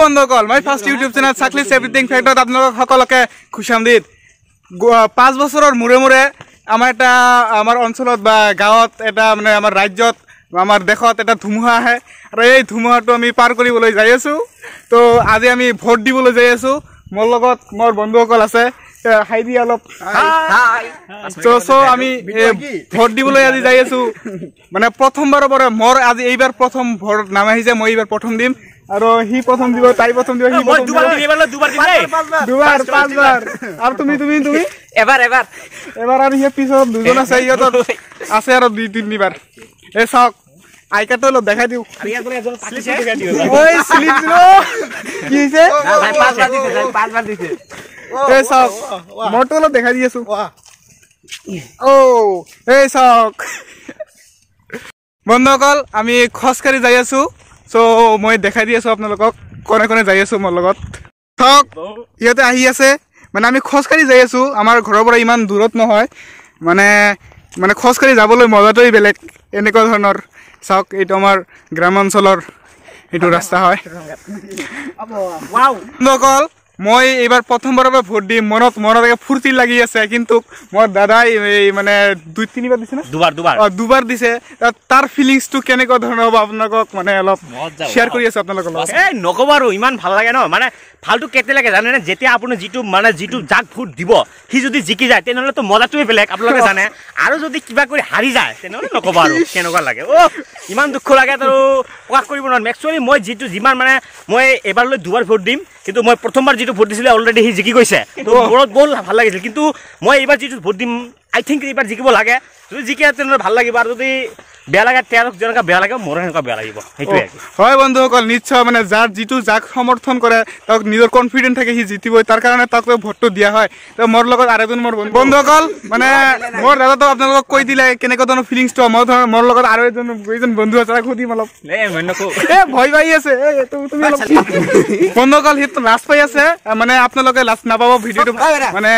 বন্ধুসকল, মই first YouTube channel চাকলিছ everything ফেক্টৰত আপোনালোক সকলোকে খুচামদিদ। 5 বছৰৰ মূৰে মূৰে আমাৰ এটা আমাৰ অঞ্চলত বা গাঁৱত এটা মানে আমাৰ ৰাজ্যত আমাৰ দেশত এটা ধুমুহা আহে আৰু এই ধুমুহাটো আমি পাৰ কৰিবলৈ যাই আছোঁ। তো আজি আমি ভোট দিবলৈ যাই আছোঁ। মোৰ লগত মোৰ বন্ধুসকল আছে, হাই দি অলপ। চ' আমি ভোট দিবলৈ আজি যাই আছোঁ। মানে প্ৰথমবাৰৰ পৰা মোৰ আজি এইবাৰ প্ৰথম ভোট নাম আহিছে, মই এইবাৰ প্ৰথম দিম আৰু সি প্ৰথম দিব, তাই প্ৰথম দিব, সি দুবাৰ পাঁচবাৰ আৰু তুমি তুমি তুমি এবাৰ এবাৰ এবাৰ আৰু সিহঁত পিছত দুজন আছে, সিহঁতৰ আছে আৰু 2 3বাৰ। এই চাওক আই কাৰ্ডটো অলপ দেখাই দিওঁ। কি হৈছে? এই চাওক মোৰটো অলপ দেখাই দি আছো। অ' এই চাওক বন্ধুসকল, আমি খোজকাঢ়ি যাই আছো। চ' মই দেখাই দি আছো আপোনালোকক কোনে কোনে যাই আছো মোৰ লগত। চাওক ইহঁতে আহি আছে। মানে আমি খোজকাঢ়ি যাই আছো, আমাৰ ঘৰৰ পৰা ইমান দূৰত নহয়। মানে মানে খোজকাঢ়ি যাবলৈ মজাটোৱেই বেলেগ এনেকুৱা ধৰণৰ। চাওক এইটো আমাৰ গ্ৰামাঞ্চলৰ এইটো ৰাস্তা হয়। বন্ধুসকল, মই এইবাৰ প্ৰথমবাৰৰ পৰা ভোট দিম, মনত মনত ফূৰ্তি লাগি আছে। কিন্তু মোৰ দাদাই এই মানে 2 3বাৰ দিছে না, দুবাৰ দুবাৰ দুবাৰ দিছে। তাৰ ফিলিংছটো কেনেকুৱা ধৰণৰ হ'ব আপোনালোকক মানে অলপ শ্বেয়াৰ কৰি আছো আপোনালোকৰ লগত। এই নক'ব আৰু, ইমান ভাল লাগে ন। মানে ভালটো কেতিয়া লাগে জানেনে? যেতিয়া আপুনি যিটো মানে যিটো যাক ভোট দিব সি যদি জিকি যায় তেনেহ'লেতো মজাটোৱে বেলেগ, আপোনালোকে জানে। আৰু যদি কিবা কৰি হাৰি যায় তেনেহ'লে নক'ব আৰু কেনেকুৱা লাগে। অ' ইমান দুখ লাগে আৰু প্ৰকাশ কৰিব নোৱাৰিম। একচুৱেলি মই যিটো যিমান মানে মই এইবাৰলৈ দুবাৰ ভোট দিম, কিন্তু মই প্ৰথমবাৰ যিটো ভোট দিছিলে অলৰেডি সি জিকি গৈছে, তো মনত বহুত ভাল লাগিছিল। কিন্তু মই এইবাৰ যিটো ভোট দিম, আই থিংক এইবাৰ জিকিব লাগে। যদি জিকে তেনেহ'লে ভাল লাগিব, আৰু যদি বেয়া লাগে তেওঁলোক যেনেকুৱা বেয়া লাগে মোৰো সেনেকুৱা বেয়া লাগিব। সেইটোৱে হয় বন্ধুসকল, নিশ্চয় মানে যাৰ যিটো যাক সমৰ্থন কৰে তাক নিজৰ কনফিডেণ্ট থাকে সি জিতিবই, তাৰ কাৰণে তাক ভোটটো দিয়া হয়। তো মোৰ লগত আৰু এজন মোৰ বন্ধুসকল, মানে মোৰ দাদাটো আপোনালোকক কৈ দিলে কেনেকুৱা ধৰণৰ ফিলিংছটো। মই ধৰ মোৰ লগত আৰু এজন এইজন বন্ধু আছে, তাক সুধিম অলপ। এ ভয় পাই আছে তুমি অলপ। বন্ধুসকল, সিটো লাজ পাই আছে, মানে আপোনালোকে লাজ নাপাব ভিডিঅ'টো। মানে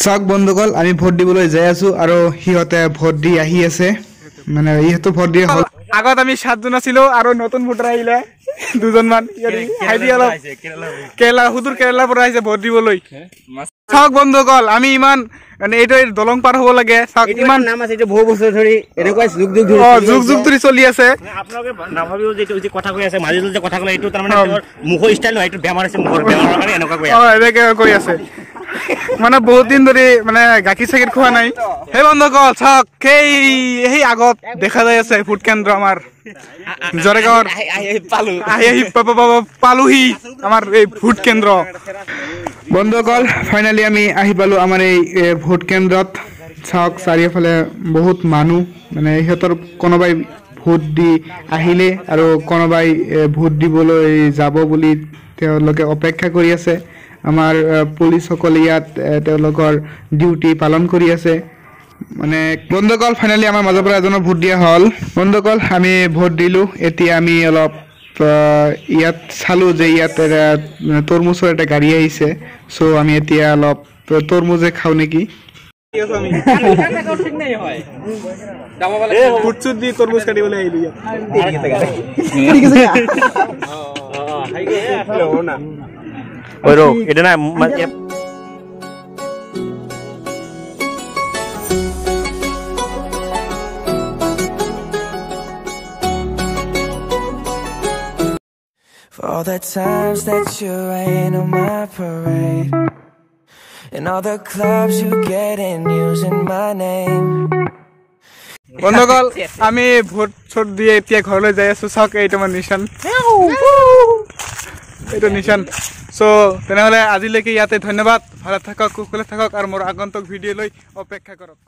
চাওক বন্ধুসকল, আমি ভোট দিবলৈ যাই আছো আৰু সিহঁতে ভোট দি আহি আছে। মানে ইহঁতো ভোট দিয়ে হ'ল। আগত আমি 7জন আছিলো আৰু নতুন ভোটাৰ আহিলে দুজনমান। অলপ কেৰেলা, সুদূৰ কেৰেলাৰ পৰা আহিছে ভোট দিবলৈ। চাওক বন্ধুসকল, আমি ইমান মানে এইটো দলং পাৰ হ'ব লাগে। চাওক ইমান নাম আছে, এইটো বহু বছৰ ধৰি এনেকুৱা যুগ যুগ ধৰি যুগ যুগ ধৰি চলি আছে। আপোনালোকে নাভাবিও যে এইটো যে কথা কৈ আছে, মাজে যে কথা ক'লে এইটো তাৰমানে তেওঁৰ মুখৰ ষ্টাইল নহয়, এইটো বেমাৰ আছে, মুখৰ বেমাৰৰ কাৰণে এনেকুৱা কৈ আছে। এনেকে কৈ আছে। মানে বহুত দিন ধৰি মানে গাখীৰ চাখীৰ খোৱা নাই। সেই বন্ধুসকল চাওক, সেই আগত দেখা যাই আছে ভোট কেন্দ্ৰ আমাৰ জৰেগাঁৱৰ। আহি আহি পালোহি আমাৰ এই ভোট কেন্দ্ৰ। বন্ধুসকল, ফাইনেলি আমি আহি পালো আমাৰ এই ভোট কেন্দ্ৰত। চাওক চাৰিওফালে বহুত মানুহ, মানে সিহঁতৰ কোনোবাই ভোট দি আহিলে আৰু কোনোবাই ভোট দিবলৈ যাব বুলি তেওঁলোকে অপেক্ষা কৰি আছে। আমাৰ পুলিচসকলে ইয়াত তেওঁলোকৰ ডিউটি পালন কৰি আছে। মানে বন্ধুসকল, ফাইনেলি আমাৰ মাজৰ পৰা এজনৰ ভোট দিয়া হ'ল। বন্ধুসকল, আমি ভোট দিলোঁ। এতিয়া আমি অলপ ইয়াত চালোঁ যে ইয়াত এটা তৰমুজৰ এটা গাড়ী আহিছে। চ' আমি এতিয়া অলপ তৰমুজে খাওঁ নেকি। তৰমুজ কাটিবলৈ আহিলোঁ ইয়াত। এটা না For all the times that you rain on my parade, and all the clubs you get in using my name. বন্ধুসকল, আমি ভোট চোট দিয়ে এতিয়া ঘৰলৈ যাই আছো। চাওক এইটো আমাৰ নিচান, এইটো নিচান। চ' তেনেহ'লে আজিলৈকে ইয়াতে ধন্যবাদ। ভালে থাকক, কুশলে থাকক আৰু মোৰ আগন্তুক ভিডিঅ'লৈ অপেক্ষা কৰক।